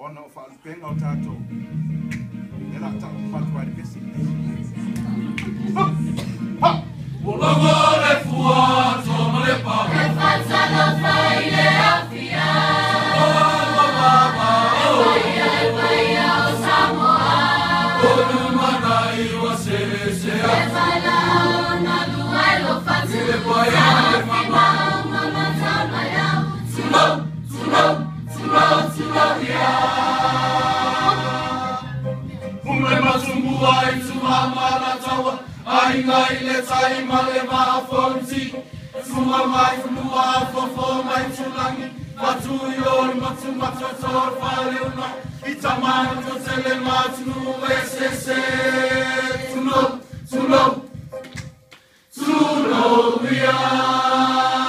Ona o faalupega o tatou, e la taumafatu ai le pese. Ua logo le fua toa ma le pao. E faatalofa i le afia. Samoa E paia e paia o Samoa. O lumanai ua selesea. E valaau malu ai lo fatu. I le paia le Taofi mau ma matamaiau. Tulou, tulou, tulou, tulou ia. Ume matumua i tumamalataua. Aiga i le tai ma le vaa fonti. Tuma mai fanua fofo mai tulagi. Fatu i o le matumatoto o le faleuna. I tamana to tele matunu e sese. Tulou, tulou, tulou ia.